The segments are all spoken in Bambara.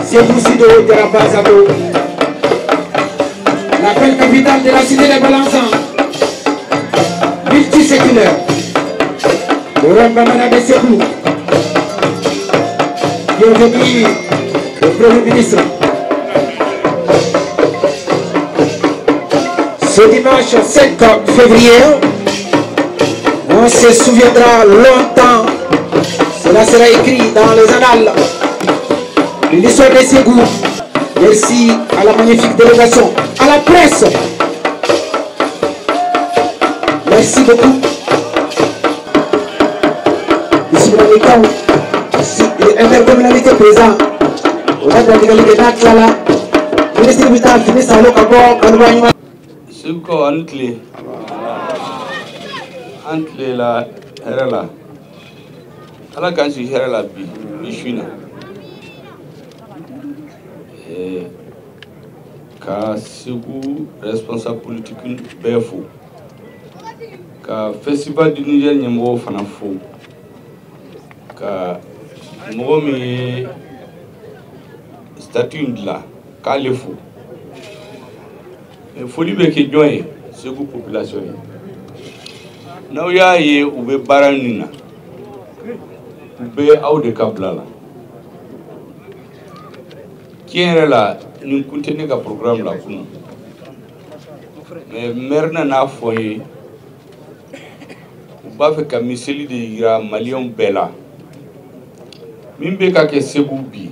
Ségou Sido Diarra. La belle capitale de la cité des Balançans, multiséculaire. Le roi Bamana de Ségou. Bienvenue au Premier ministre. Ce dimanche 5 février, on se souviendra longtemps. Cela sera écrit dans les annales de l'histoire de Ségou. Merci à la magnifique délégation, à la presse. Merci beaucoup. Intercommunalité présent. Segukaw an tile an tilela hɛrɛ la, Ala k'an sigi hɛrɛ la bi bi su in na. Ka Segu responsable politique bɛɛ fo, ka festival du Niger ɲɛmɔgɔw fana fo, ka mɔgɔ min ye statue in dilan k'ale fo. Foli bɛ kɛ jɔn ye? Segu population ye. N'aw y'a ye u bɛ baara min na, u bɛ aw de ka bila la. Tiɲɛ yɛrɛ la, nin kun tɛ ne ka programme la kunun, mais maire nana fɔ n ye u b'a fɛ ka miseli de yira maliyɛnw bɛɛ la min bɛ ka kɛ Segu bi.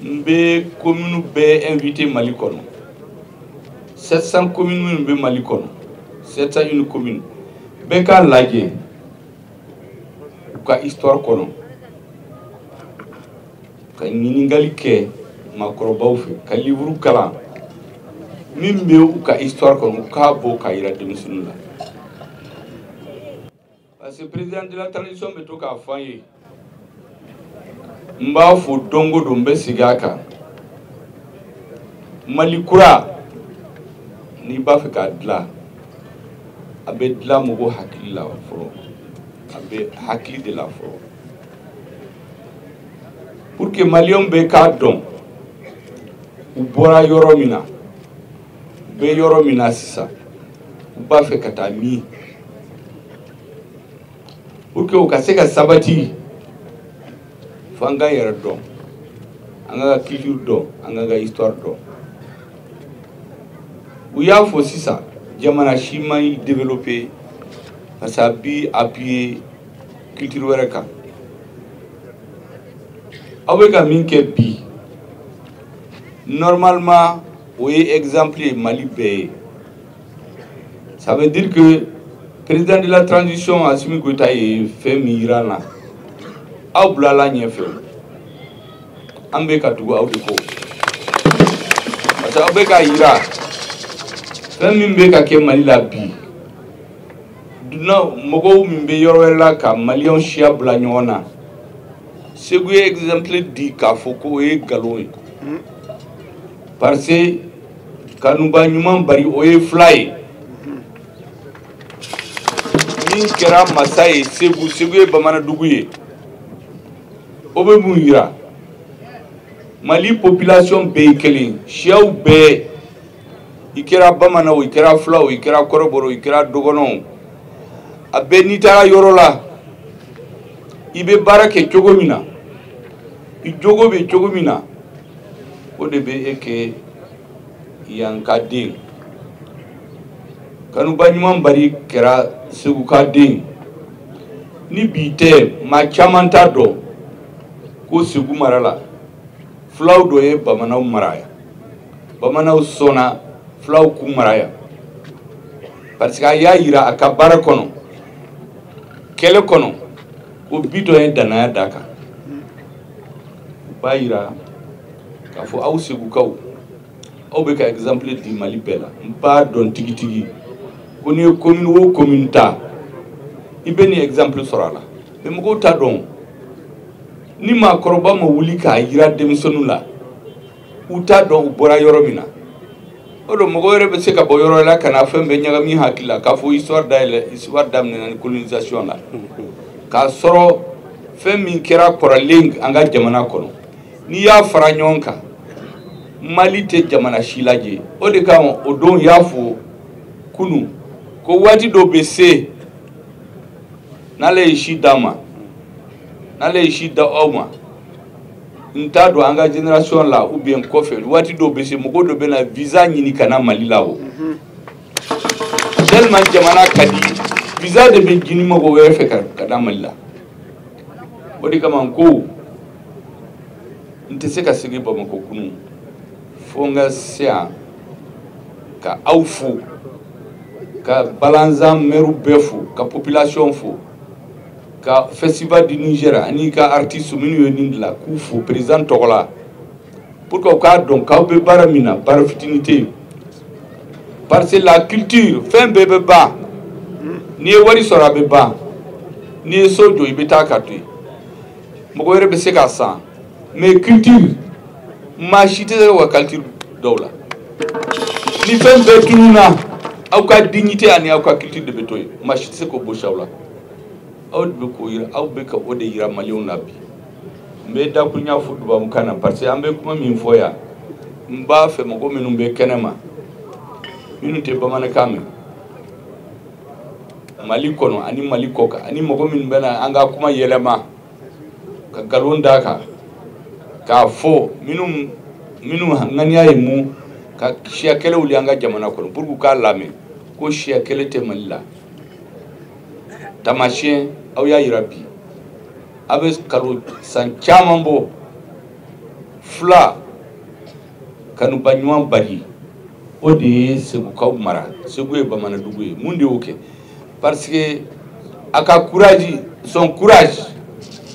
N bɛ commune bɛɛ invité Mali kɔnɔ, 700 communes minnu bɛ Mali kɔnɔ, 701 commune bɛɛ k'a lajɛ u ka histoire kɔnɔ, ka ɲininkali kɛ maakɔrɔbaw fɛ, ka livre kalan min bɛ u ka histoire kɔnɔ, u k'a bɔ k'a yira denmisɛnninw la. Parce que président de la transition bɛ to k'a fɔ an ye, n b'a fɔ don o don, n bɛ segin a kan, Mali kura n'i b'a fɛ k'a dilan, a bɛ dilan mɔgɔw hakili la fɔlɔ, a bɛ hakili de la fɔlɔ, pour que maliyɛnw bɛɛ k'a dɔn u bɔra yɔrɔ min na, u bɛ yɔrɔ min na sisan, u b'a fɛ ka taa min, pour que u ka se ka sabati, f'an k'an yɛrɛ dɔn, an k'an ka culture dɔn, an k'an ka histoire dɔn. U y'a fɔ sisan, jamana si man ɲi développé parce que a bi appuyer culture wɛrɛ kan. Aw bɛ ka min kɛ bi, normalement o ye exemple ye Mali bɛɛ ye. Ça veut dire que président de la transition Assimi Goïta ye fɛn min yira an na, aw bilala ɲɛfɛ, an bɛ ka tugu aw de kɔ, parce que aw bɛ k'a yira fɛn min bɛ ka kɛ Mali la bi. Dunan mɔgɔw min bɛ yɔrɔ wɛrɛ la ka maliyɛnw siya bila ɲɔgɔn na, Segu ye exemple di k'a fɔ ko o ye nkalon ye, parce que kanuba ɲuman bari o ye fila ye. Min kɛra masa ye Segu, Segu ye bamanadugu ye, o bɛ mun yira? Mali population bɛɛ ye kelen, siyaw bɛɛ, i kɛra bamanan o, i kɛra fila o, i kɛra kɔrɔbɔrɔ o, i kɛra dɔgɔnɔ o, a bɛɛ n'i taara yɔrɔ la, i bɛ baara kɛ cogo min na, i jogo bɛ cogo min na, o de bɛ e kɛ yan ka den. Kanuba ɲuman bari kɛra Segu ka den. Ni bi tɛ, maa caman t'a dɔn ko Segu mara la filaw dɔ ye bamananw mara yan, bamananw sɔnna filaw k'u mara yan, parce que a y'a yira a ka baara kɔnɔ, kɛlɛ kɔnɔ, ko Bitɔn ye danaya d'a kan. O b'a yira k'a fɔ aw Segukaw, aw bɛ ka exemple di Mali bɛɛ la. N b'a dɔn tigitigi ko n'i ye commune o commune ta, i bɛ nin exemple sɔrɔ a la, mais mɔgɔw t'a dɔn. Ni maakɔrɔba ma wuli k'a yira denmisɛnninw la, u t'a dɔn u bɔra yɔrɔ min na. O don mɔgɔ wɛrɛ bɛ se ka bɔ yɔrɔ la ka na fɛn bɛɛ ɲagami hakili la k'a fɔ histoire dayɛlɛ, histoire daminɛna ni colonisation la, k'a sɔrɔ fɛn min kɛra kɔrɔlen an ka jamana kɔnɔ, N'i y'a fara ɲɔgɔn kan, Mali tɛ jamana si lajɛ. O de kama o don y'a fɔ kunun ko waati dɔ bɛ se, n'ale ye si d'a ma, n'ale ye si da aw ma, n t'a dɔn an ka génération la ou bien kɔfɛ, waati dɔw bɛ se, mɔgɔw dɔ bɛ na visa ɲini ka na Mali la. O tellement jamana ka di, visa de bɛ ɲini mɔgɔ wɛrɛ fɛ ka na Mali la. O de kama n ko n tɛ se ka segin Bamakɔ kunun fo n ka se yan ka aw fo, ka Balanzan maire bɛɛ fo, ka population fo, ka Festival du Niger ani ka artiste minnu ye nin dilan k'u fo président tɔgɔ la, pour que u k'a dɔn k'aw bɛ baara min na, baara fitinin tɛ yen, parce que la culture, fɛn bɛɛ bɛ ban. N'i ye wari sɔrɔ, a bɛ ban. N'i ye so jɔ, i bɛ taa ka to yen, mɔgɔ wɛrɛ bɛ se k'a san. Mais culture, maa si tɛ se ka culture dɔw la. Ni fɛn bɛɛ tununna, aw ka dignité ani aw ka culture de bɛ to yen, maa si tɛ se k'o bɔsi aw la. Aw de bɛ k'o yira, aw bɛ ka o de yira maliyɛnw na bi. N bɛ dakuruɲa fɔ tubabukan na, parce que an bɛ kuma min fɔ yan, n b'a fɛ mɔgɔ minnu bɛ kɛnɛ ma, minnu tɛ bamanankan mɛn, Mali kɔnɔ ani Mali kɔ kan, ani mɔgɔ minnu bɛna an ka kuma yɛlɛma ka nkalon d'a kan k'a fɔ, minnu ŋaniya ye mun ka siya kɛlɛ wuli an ka jamana kɔnɔ, pour que k'a lamɛn ko siya kɛlɛ tɛ Mali la. Taamasiyɛn aw y'a yira bi, a bɛ kalo san caman bɔ, fila kanuba ɲuman bali, o de ye Segukaw mara. Segu ye bamanadugu ye. Mun de y'o kɛ? Parce que a ka courage, son courage.